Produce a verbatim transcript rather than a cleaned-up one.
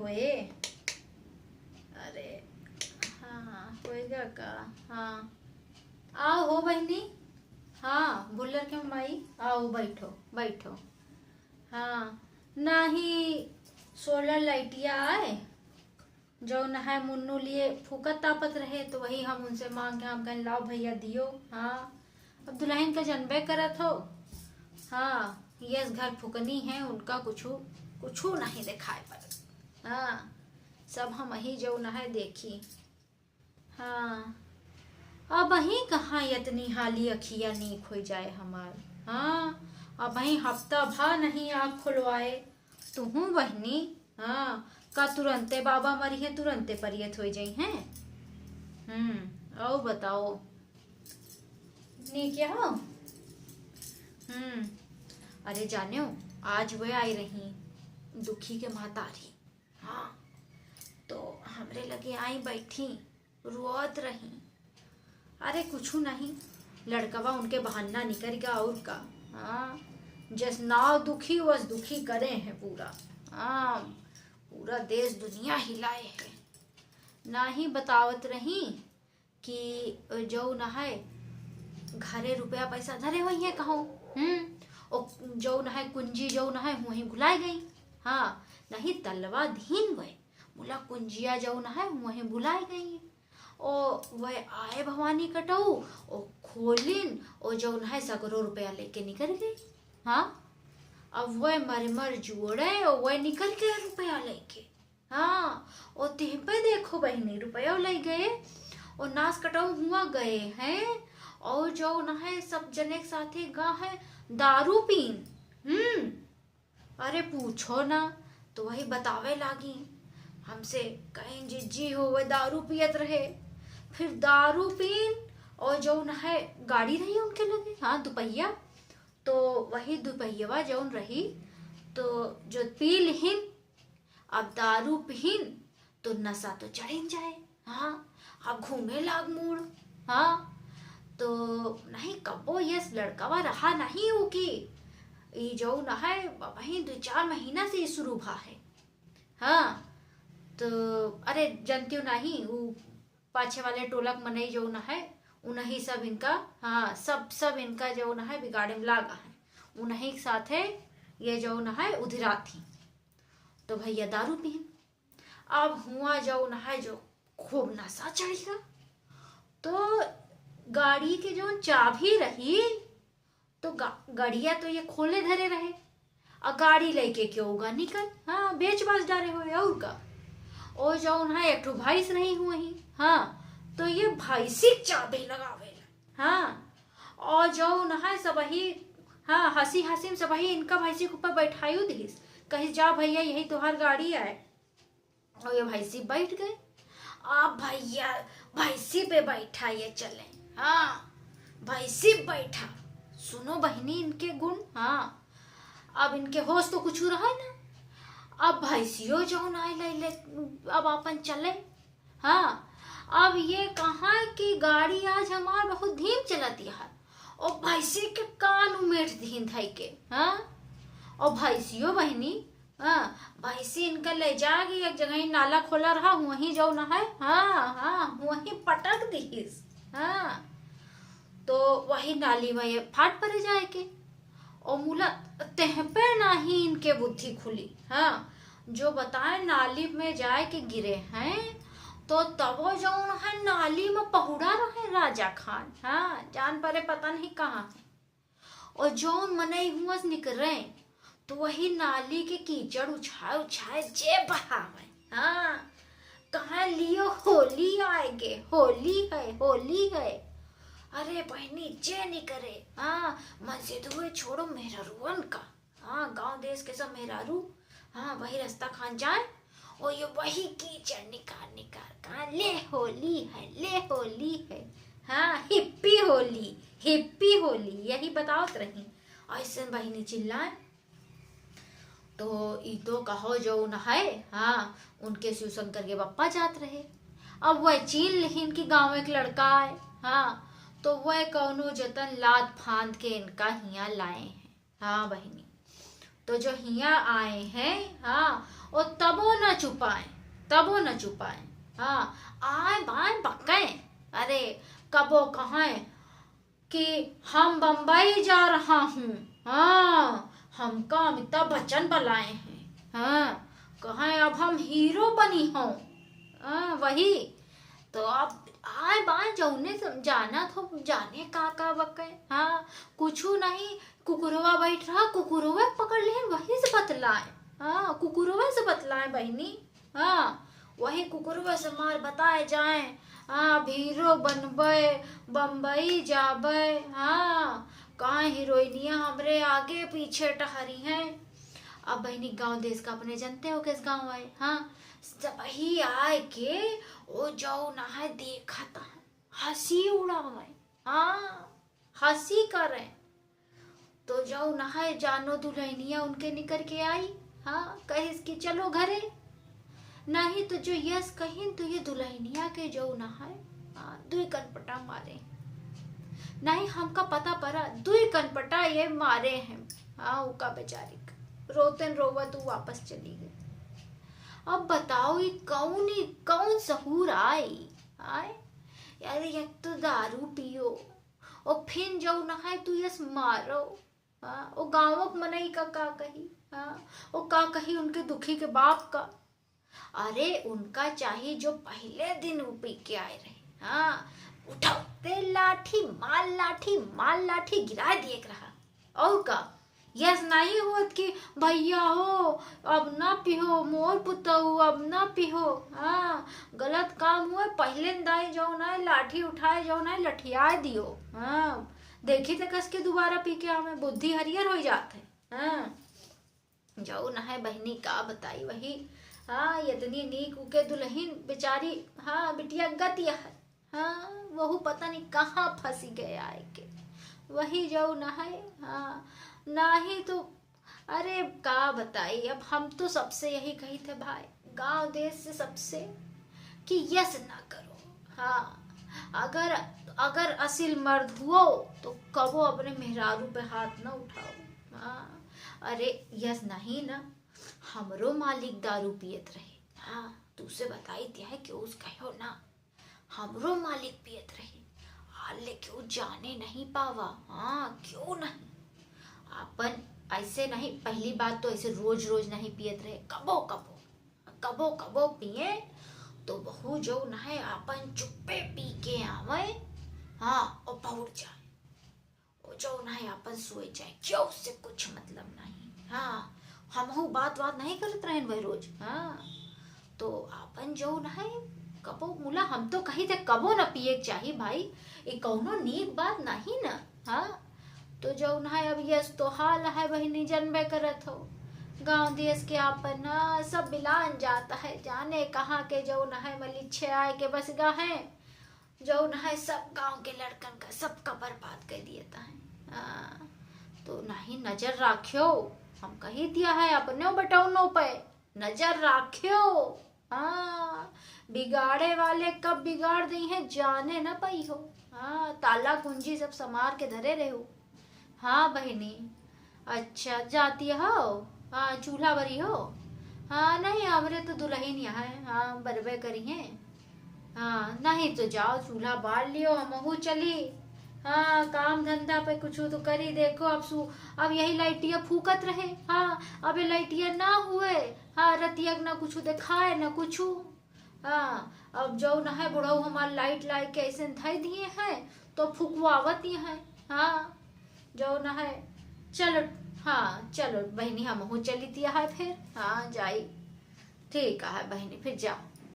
ओए, अरे, हाँ, होएगा का? हाँ, आओ हो बहिनी। हाँ, भुल्लर के माई, आओ, बैठो, बैठो। हाँ, नाही सोलर लाइटिया आए, जौन है मुन्नू लिए फूकत तापत रहे, तो वही हम उनसे मांग के हम कहें, "लाओ भैया, दियो।" हाँ, अब दुल्हन का जनबे करत हो। हाँ, यस घर फुकनी है, उनका कुछु, कुछु नहीं दिखाई पड़त। हाँ, सब हम ही जौन है देखी। हाँ, अबहीं कहाँ यतनी हाली अखिया नीक होइ जाए हमार। हाँ, अबहीं हफ्ता भा नहीं आँख खुलवाए। तुहूँ बहिनी, हाँ, का तुरंते बाबा मरिहें, तुरंते परियत होइ जइहें? हम्म, अउ बताओ, नीक हो? हम्म, अरे जानेउ, आज वे आई रही दुखी के महतारी। हाँ, तो हमरे लगे आई बैठी, रोअत रही। अरे कुछु नहीं, लड़कवा उनके बहाना निकल गया और का। हाँ, जस नाव दुखी वस दुखी करे हैं पूरा। हाँ, पूरा देश दुनिया हिलाए है। नाही बतावत रही कि जौन है घरे रुपया पैसा धरे होइहें कहूँ, हम्म, ओ जौन है कुंजी जौन है वहीं भुलाए गई। हाँ, नहीं तलवा धीन वै, मुला कुंजिया जौन है वहीं भुलाए गई। ओ वह आए भवानी कटऊ, ओ खोलिन, ओ जौन है सगरो रुपया लेके निकल गई। हाँ, अब वह मर मर जोड़े, ओ वह निकल के रुपया लेके। हाँ, ओ तिह पे देखो बहिनी, रुपया ले गए, ओ नास कटऊ हुआ गए हैं, और जौन है सब जने के साथे गा है दारू पीन। हम्म, अरे पूछो ना, तो वही बतावे लागी। हमसे कहीं जिज्जी हो, वह दारू पियत रहे, फिर दारू पीन, और जौन है गाड़ी रही उनके लगे, हाँ, दुपहिया, तो वही दुपहियवा जौन रही, तो जो पी लिहिन, अब दारू पिहिन, तो नशा तो चढ़िन जाए। हाँ, अब घूमे लाग मूड़। हाँ, तो नहीं कब्बो यस लड़कवा रहा नहीं उ कि ई जौन है, वही दो चार महीना से ई शुरू भा है। हाँ, तो अरे जनतियो नहीं, उ पाछे वाले टोला के मनई जौन है, उन्हीं सब इनका, हाँ, सब, सब इनका जौन है बिगाड़े में लागा है, उन्हीं के साथे ये जौन है उधिरात ही। तो भैया दारू पीन, अब हुआ जौन है जो खूब नशा चढ़िया, तो गाड़ी के जौन चाबी रही, तो गा-, गड़िया तो ये खोले धरे रहे, आ गाड़ी लेके क्यों उगा निकल, हाँ, बेच बाच डारे होए, और का। ओ जौन है एक ठो भैंस रही हुई, हाँ, तो ये भैंसी के चाबी लगावे ला, हाँ, और जौन है सबही, हाँ, हँसी हँसी में सबही इनका भैंसी के ऊपर बैठायु दिहिस, कहिस, "जा भैया, यही तोहार गाड़ी आए।" और ये भैंसी बैठ गए। अब भैया भैंसी पे बैठा ये चले, हाँ, भैंसी पे बैठा। सुनो बहिनी इनके गुण, हाँ, अब इनके होश तो कुछ रहा ना। अब भैंसियो जौन आए ले, ले, अब आपन चले, हाँ। अब ये कहा कि गाड़ी आज हमार बहुत धीम चलत है, और भैंसी के कान उमेट दीन धई के, हाँ। और भैंसियो बहिनी, हाँ, भैंसी इनका ले जाके एक जगह ही नाला खोला रहा, वहीं जौन है, हाँ, हाँ, वहीं पटक दिहिस, हाँ। तो वही नाली में ये फाट परे जाए के, और मुला तेह पे नाही इनके बुद्धि खुली, हाँ। जो बताए नाली में जाए के गिरे हैं, तो तबो जौन है नाली में पहुड़ा रहे राजा खान, हाँ, जान परे पता नहीं कहाँ है। और जौन मनई हुआ से निकरे, तो वही नाली के कीचड़ उछाए उछाए जे बहावे, हाँ, कहाँ लियो होली आएगे, होली है, होली है। अरे बहिनी, जे निकरे, हाँ, मन से धोए छोड़ो मेहररुअन का, हाँ, गाँव देश के सब मेहरारू, हाँ, वही रास्ता खान जाए, और ये वही कीचड़ निकार निकार कहा, "ले होली है, ले होली है, हाँ, हिप्पी होली, हिप्पी होली", यही बतावत रही। ऐसे बहिनी चिल्लाए, तो ई तो कहो जौन है, हाँ, उनके शिव शंकर के बप्पा जात रहे। अब वह चीन लिहिन कि गाँव एक लड़का आए, हाँ, तो वह कौनो जतन लाद फांद के इनका हियाँ लाए हैं। हाँ बहिनी, तो जो हियाँ आए हैं, हाँ, वो तबो न चुपाए, तबो न चुपाए। हाँ, आए बाए बके, अरे, कबो कहें कि हम बम्बई जा रहा हूँ, हाँ, हमका अमिताभ बच्चन बुलाए हैं, हाँ, कहें अब हम हीरो बनी हूँ, हाँ, वही। तो अब आए बाए जौने सम-, जाना तो जाने का का बके, हाँ, कुछु नहीं, कुकुरवा बैठ रहा, कुकुरवे पकड़ लेहें, वही से बतलाए, हाँ, कुकुरवे से बतलाए बहिनी, हाँ, वही कुकुरवे से मार बताए जाए, हाँ, अब हीरो बनबे, बम्बई जाबे, हाँ, कहाँ हीरोइनिया हमरे आगे पीछे टहरी हैं। अब बहिनी गाँव देश का अपने जनते हो, किस गाँव आए, हाँ, सबही आए के ओ जौन है देखत हैं, हँसी उड़ावे, हाँ, हँसी करे। तो जौन है जानो दुल्हनिया उनके निकर के आई, हाँ, कहिस कि चलो घरे। नहीं तो जो यस कहिन तो ये दुल्हनिया के जौन है, हाँ, दुई कनपटा मारे। नहीं हमका पता पड़ा, दुई कनपटा ये मारे हैं, हाँ, उका बेचारी का। रोतन रोवत उ वापस चली गई। अब बताओ ये कौन, कौन सहूर आई, आए? यार, एक तो दारू पियो, और फिर जौन है तू यस मारो, हाँ, ओ गाँव के मनई का का कही, हाँ, ओ का कही उनके दुखी के बाप का। अरे, उनका चाही जो पहिले दिन उ पी के आए रहे, हाँ, उठाते लाठी, मार लाठी, मार लाठी गिरा दिए के रहा। और का? यस नहीं होत कि भैया हो, अब ना पिहो, मोर पुतऊ, अब ना पिहो, हाँ, गलत काम हुए, पहिले दाई जौन है, लाठी उठाए जौन है, लठियाए दियो, हाँ, देखी त कस के दोबारा पी के आवे, बुद्धि हरियर हो जात है, हाँ। जौन है बहिनी का बताई वही, हाँ, इतनी नीक उके दुल्हन बेचारी, हाँ, बिटिया गतिया है, हाँ, वहू पता नहीं कहाँ फंसी गए आए के, वही जौन है, हाँ, नाही तो, अरे का बताई, अब हम तो सबसे यही कही थे भाई, गांव देश से सबसे कि यस ना करो, हाँ, अगर, अगर असिल मर्द हुओ तो कबो अपने मेहरारू पे हाथ ना उठाओ, हाँ, अरे यस नहीं ना, हमरो मालिक दारू पियत रहे, हाँ, तुसे बताई दिया है कि उस कहो ना, हमरो मालिक पियत रहे, हाल लेके उ जाने नहीं पावा, हाँ, क्यों नहीं, आपन ऐसे नहीं, पहली बात तो ऐसे रोज रोज नहीं पियत रहे, कबो कबो, कबो कबो पिए, तो वहू जौन है आपन चुप्पे पी के आवे, हाँ, और पहुँच जाए। वो जौन है आपन सोए जाए, क्यों उससे कुछ मतलब नहीं। हाँ, हमहू बात बात नहीं करत रहेन वही रोज। हाँ, तो आपन जौन है कबो मुला, हम तो कही थे कबो ना पिए के चाही भाई, ये कौनो नीक बात नहीं ना। हाँ, तो जौन है अब यस तो हाल है बहिनी, जनबे करत हो, गांव देश के आपन ना सब बिलान जाता है, जाने कहाँ के जौन है मलिच्छे आए के बस गा है, जौन है सब गांव के लड़कन का सबका बर्बाद कर दिया था है। हाँ, तो नहीं नजर राख्यो, हम कही दिया है अपने बटौनों पे नजर राख्यो। हाँ, बिगाड़े वाले कब बिगाड़ दी हैं जाने न पाई हो। हाँ, ताला कुंजी सब समार के धरे रहो। हाँ बहिनी, अच्छा जाती हो? हाँ, चूल्हा बरी हो? हाँ, नहीं, हमरे तो दुल्हन यहाँ है। हाँ, बरबे करी हैं। हाँ, नहीं तो जाओ, चूल्हा बार लियो, हमहू चली। हाँ, काम धंधा पे कुछ तो करी। देखो, अब सु-, अब यही लाइटिया फूकत रहे। हाँ, अब ये लाइटिया ना हुए, हाँ, रतिया के ना कुछ दिखाए, ना कुछ। हाँ, अब जौन है बुढ़ऊ हमार लाइट लाए के ऐसे धई दिए हैं, तो फुकवावत ही हैं। हाँ, जौन है, चलो, हाँ, चलो बहिनी, हमहू चली दिया है फिर। हाँ, जाई। ठीक है बहिनी, फिर जाओ।